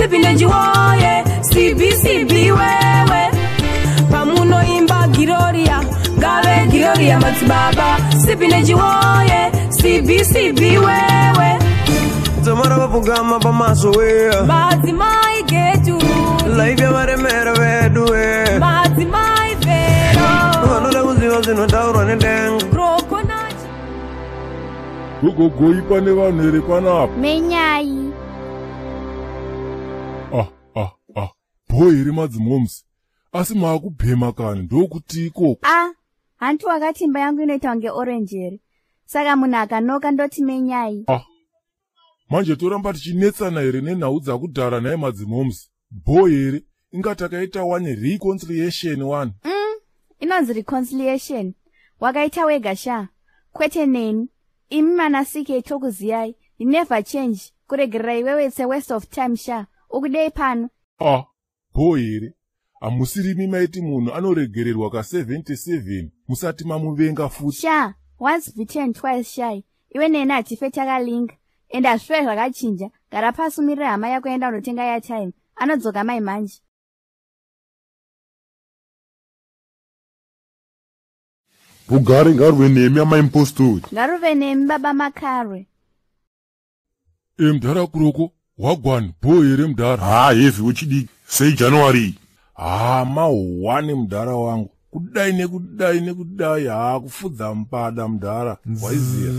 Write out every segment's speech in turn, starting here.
Sipineji woye, CBCB wewe. Pamunoimba Giroria, ngave Giroria madzibaba. Sipineji woye, CBCB wewe. Dzamara vapfugama pamaso we. Madzimai getu, Life yavaremera vedu we. Madzimai vero. Vanoda kuziva zvinotaurwa nedenga. Crocodile. Gogogoi pane vanhu here panapa? Menyai. Ah, ah, ah. Bho here madzimomusi. Asi maakubhema kani ndokuti ikoko. A, hanti wakati imba yangu inoita kunge orange here? Saka munhu akanoka ndoti menyai. Ah. Manje toramba tichinetsana here nenhau dzakudhara nhai madzimomusi? Bho here? Inga takaita wani reconciliation wani. Inonzi reconciliation. Wakaita wega sha. Kwete neni. Imi mana CK tokuziyai. You never change. Kuregerera iwewe it's a waste of time sha. Ukudei pano. Ah, bho here? Hamusirimi maiti munhu anoregererwa ka77 musati mamuvenga futi. Sha, once bitten twice shy. Iwe neni hatife takalinga. Ende hazvife zvakachinja. Gara pasi umirire hama yako enda unotenga airtime. Anodzoka mai manje. Rugare ngaruve nemi amai mupostori. Ngaruve nemi baba Makarwe. E mudhara kuroko, wagwani bho here mudhara? Haa hevhi wechidiki sei January. Haa mahwani mudhara wangu. Kudai nekudai nekudai haa kufudza mupada mudhara. Waiziya.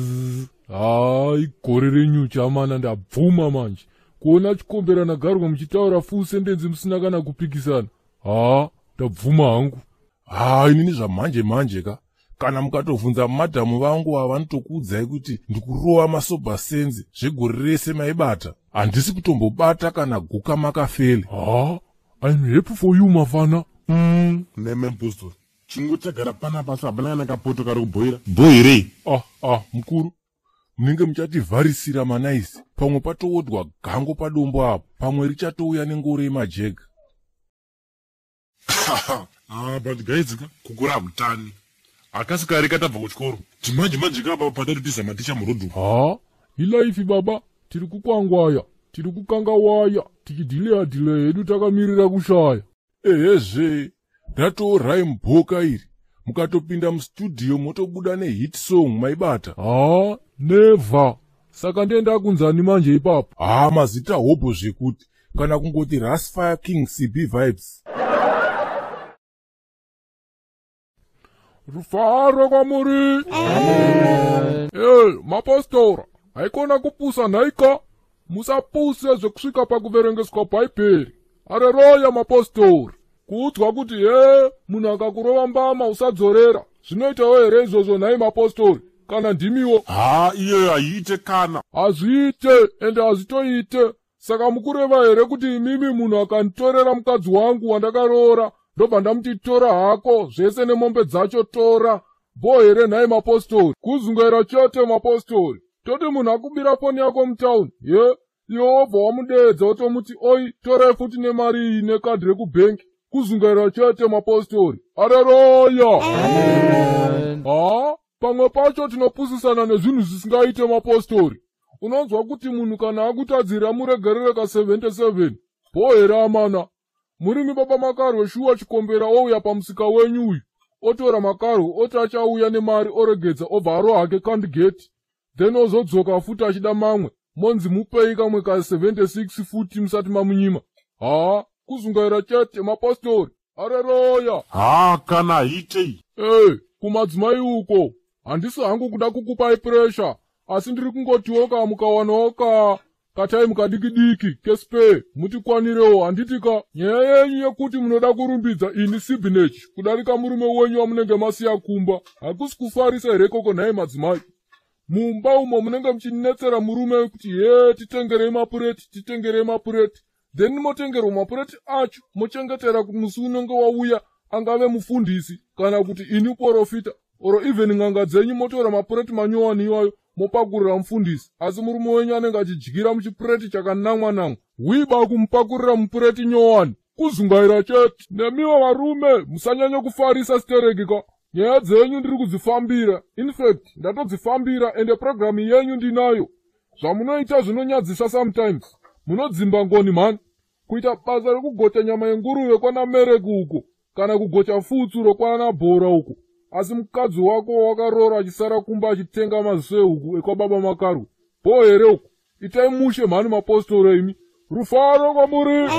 Haa, igore renyuchi amana ndabvuma manje. Kuona chikomberana garwe muchitaura full sentence musina kana kupikisana. Haa, ndabvuma hangu. Haa inini zvamanje manje ka. Kana mukatovhunza madhamu vangu ava vanotokuudzai kuti ndikurova masoba senzi zvegore rese maibata. Handisi kutombobata kana guka makafele. Haa, I'm happy for you mafana. Neme mupostori. Chingoti tagara panapa asi hapana kana kapoto kari kubhoira. Bho here? Ah, ah, mukuru. Munenge muchativharisira manaisi. Pamwe patowodwa gango padombo apo. Pamwe richatouya nengoro yemajega. Ah, but guys ka kukura hakutani. Hakasi kare katabva kuchikoro. Timanje manje ka baba patatitiza maticha murodhu. Haa, ilaifi baba, tiri kukwangwaya, tiri kukanga waya, tichidhileya dhileya hedu takamirira kushaya. Ehezve, ratoo mboka iri. Mukatopinda mustudio motobuda nehit song maibata. Haa, never. Saka ndienda kunzani manje ipapo. Haa mazita hobho zvekuti kana kungoti Rasfire King CB Vibes. Rufaro kwamuri. Hey, mapostora, haikona kupusa nhaika. Musapuse zvekusvika pakuverengeswa bhaibheri. Areroya mapostori. Kuudzwa kuti he, munhu akakurova mbama usadzorera. Zvinoitawo here izvozvo nhai mapostori? Kana ndimiwo. Haa iyoyo haiite kana. Hazviite ende hazvitoite. Saka mukureva here kuti imimi munhu akanditorera mukadzi wangu wandakaroora ndobva ndamuti tora hako zvese nemombe dzacho tora. Bho here nhai mapostori? Kuzungaira chete mapostori. Toti munhu akubira foni yako mutauni, ye iwe wobva wamudeedza wotomuti oi torai futi nemari iyi nekadhi rekubhengi. Kuzungaira chete mapostori. Areroya. Haa, pamwe pacho tinopusisana nezvinhu zvisingaite mapostori. Unonzwa kuti munhu kana akutadzira muregerere ka77. Bho here amana? Murimi baba Makarwe shuwa chikombera ouya pamusika wenyu uyu. Otora Makarwe oti achauya nemari oregedza obva aroha hake kandigeti. Then ozodzoka futi achida mamwe. Monzi mupei kamwe ka76 futi musati mamunyima. Haa, kuzungaira chete mapostori. Areroya. Haa kana haiitei. Ei, kumadzimai uko. Handisi hangu kuda kukupai pressure, asi ndiri kungotiwo ka mukawanawo ka kataimu kadiki-diki kespare mutikwanirewo handiti ka. Nyaya yenyu yekuti munoda kurumbidza ini Sibinech kudarika murume wenyu wamunenge masiya kumba hakusi kufarisa here ikoko nhai madzimai? Mumba umo munenge muchinetsera murume kuti he titengerei mapureti, titengerei mapureti. Then motengerwa mapureti acho mochengetera kuti musi unenge wauya angave mufundisi kana kuti ini porofita or even n'anga dzenyu motora mapureti manyowani iwayo mopakurira mufundisi. Asi murume wenyu anenge achidyira muchipureti chakanamwa-namwa. Wiba kumupakurira mupureti nyowani. Kuzungaira chete. Nemiwo varume musanyanya kufarisa stereki ka. Nyaya dzenyu ndiri kudzifambira. In fact, ndatodzifambira ende purogiramu yenyu ndinayo. Zvamunoita zvinonyadzisa sometimes. Munodzimba ngoni mhani. Kuita basa rekugocha nyama yenguruve kwana Mereki uko, kana kugocha futsuro kwana Bhora uko. Asi mukadzi wako wakaroora achisara kumba achitenga maziso ehuku ekwababa Makarwe. Bho here uko? Itai mushe mhani mapostori imi. Rufaro kwamuri.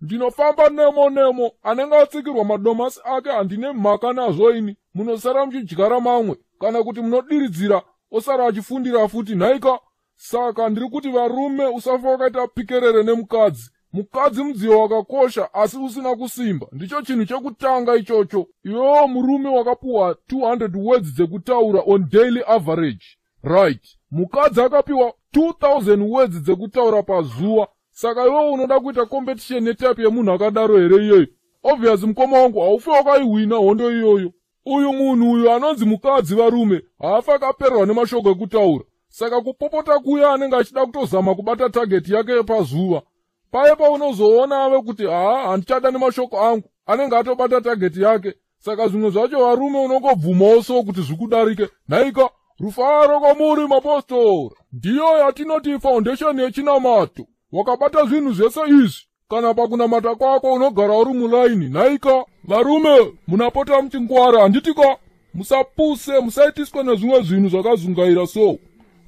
Ndinofamba nemo nemo, anenge atsikirwa madomasi ake handine mhaka nazvo ini. Munosara muchidyara mamwe, kana kuti munodiridzira osara achifundira futi nhaika. Saka ndiri kuti varume, usafa wakaita pikerere nemukadzi. Mukadzi mudziyo wakakosha asi usina kusimba, ndicho chinhu chekutanga ichocho. Iwewo murume wakapiwa 200 words dzekutaura on daily average, right? Mukadzi akapiwa 2000 words dzekutaura pazuva. Saka iwewo unoda kuita competition netype yemunhu akadaro here iyeyo? Obvious mukoma wangu, haufi wakaihwina hondo iyoyo. Uyu munhu uyu anonzi mukadzi, varume, haafi akapererwa nemashoko ekutaura. Saka kupopota kuya anenge achida kutozama kubata target yake pazuva. Paye paunozoona ave kuti haa, handichada nemashoko angu, anenge atobata target yake. Saka zvimwe zvacho varume unongobvumawo so kuti zvikudarike nhaika. Rufaro kwamuri mapostori. Ndiyo yatinoti foundation yechinamato. Wakabata zvinhu zvese izvi, kana pakunamata kwako unogara uri mulaini nhaika. Varume, munapota muchingwara, handitika? Musapuse, musaitiswe nezvimwe zvinhu zvakazungaira. So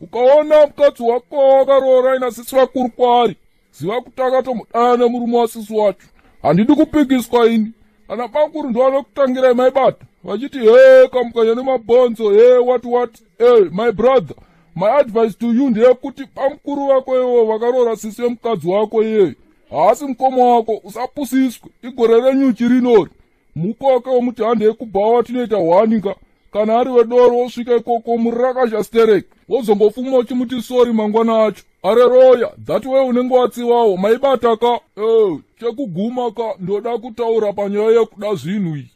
ukaona mukadzi wako wakaroora ina sisi vakuru kwaari, ziva kuti akatomudana nemurume wasisi wacho. Handidi kupikiswa ini. Ana bakuru ndo vanokutangirai maibata vachiti he, kamukanya nemabhonzo, he, what what. Hey, my brother, my advice to you ndeyekuti bamukuru vako ivo vakaroora sisi yemukadzi wako iyeyo haasi mukoma wako. Usapusiswe. Igore renyuchi rinori. Mukoke womuti handei kubhawa, tinoita hwaninga. Kana ari wedoro, wosvika ikoko murakasha stereki, wozongofuma uchimuti sorry mangwana acho. Areroya, that way unenge watsiwawo maibata ka. Chekuguma ka, ndoda kutaura panyaya yekuda zvinhu iyi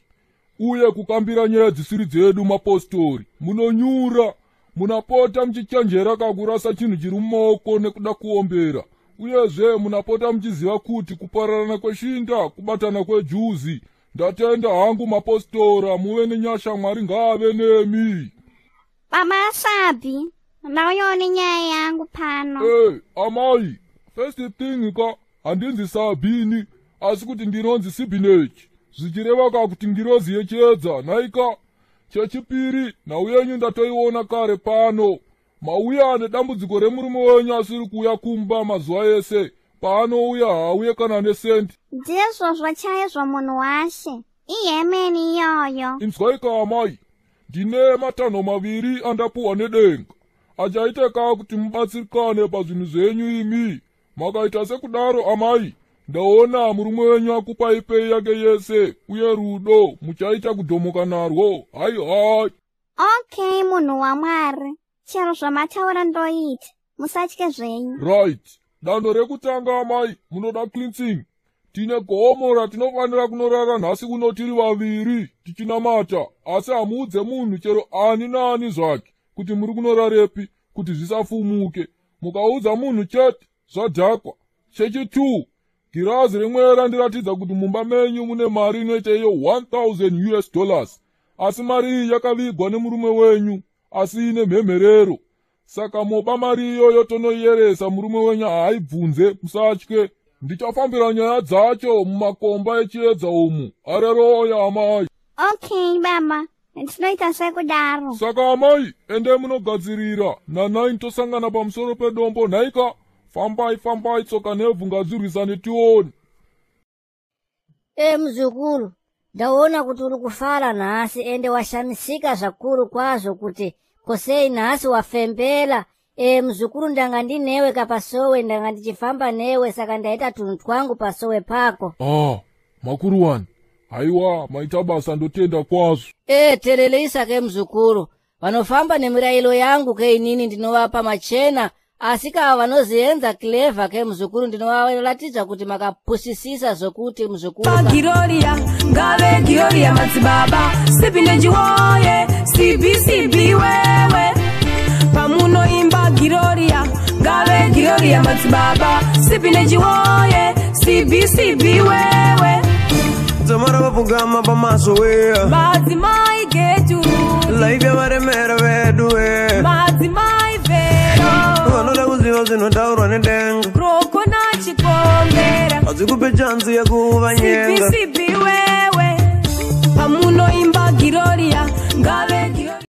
uye kukambira nyaya dzisiri dzedu. Mapostori munonyura, munapota muchichenjera kakurasa chinhu chiri mumaoko nekuda kuombera. Uyezve munapota muchiziva kuti kupararana kweshinda kubatana kwejuzi. Ndatenda hangu mapostora, muve nenyasha, Mwari ngaave nemi. Baba Sabi, ndauyawo nenyaya yangu pano. Hey, amai, first thing ka, handinzi Sabini, asi kuti ndinonzi Sibhinechi, zvichireva ka kuti ngirozi yechiedza nhaika. Chechipiri, nhau yenyu ndatoiona kare pano. Mauya nedambudziko remurume wenyu asiri kuuya kumba mazuva ese. Paanouya haauye kana nesendi. Ndizvozvo chaizvo munhu washe, ihemeni iyoyo. Inzwai ka amai, ndine matanho maviri andapuhwa nedenga achaita ka kuti mubatsirikane pazvinhu zvenyu imi. Makaita sekudaro amai, ndaona murume wenyu akupai pay yake yese uye rudo muchaita kudhomoka narwo. Hai hai. Okay munhu waMwari, chero zvamataura ndoita, musatye zvenyu. Right, danho rekutanga amai, munoda cleansing. Tine gomo ratinofanira kunorara nhasi kuno tiri vaviri tichinamata, asi hamuudze munhu chero ani naani zvake kuti muri kunorarepi, kuti zvisafumuke. Mukaudza munhu chete, zvadhakwa. Chechi2, girazi rimwe randiratidza kuti mumba menyu mune mari inoita iyo 1000 US dollars, asi mari iyi yakavigwa nemurume wenyu asi ine mhemherero. Saka moba mari iyoyo tonoiyeresa, murume wenyu haaibvunze. Musatye, ndichafambira nyaya dzacho mumakomba echiedza umu. Areroya amai. Okay baba, ndinoita sekudaro. Saka amai, endei munogadzirira na9 tosangana pamusoro pedombo nhaika. Fambai, fambai, tsoka nevhu ngadzirwisane tione. E muzukuru, ndaona kuti uri kufara nhasi, ende washamisika zvakuru kwazvo kuti kosei nhasi wafembera. E muzukuru, ndanga ndinewe kapasowe, ndanga ndichifamba newe, saka ndaita tunhu twangu pasowe pako. Ah, makuru wani, haiwa, maita basa, ndotenda kwazvo. E tereleisa ke muzukuru, vanofamba nemirayiro yangu ke inini ndinovapa machena, asi kava vanozienza clever ke muzukuru, ndinovaratidza kuti makapusisisa zvokuti muzukuru. Giroria ngave Giroria madzibaba Sipineji woye, sibi wewe, pamunoimba Giroria ngave Giroria madzibaba Sipineji woye, sibi wewe. Dzamara vapfugama pamasowe. Madzimai getu. Life yavaremera vedu we. Madzimai vero. Vanoda kuziva zvinotaurwa nedenga. Roko nachikombe. Ndikupe chanzi yekuvanyenga. Sipi sipi wewe, pamunoimba Giroria ngave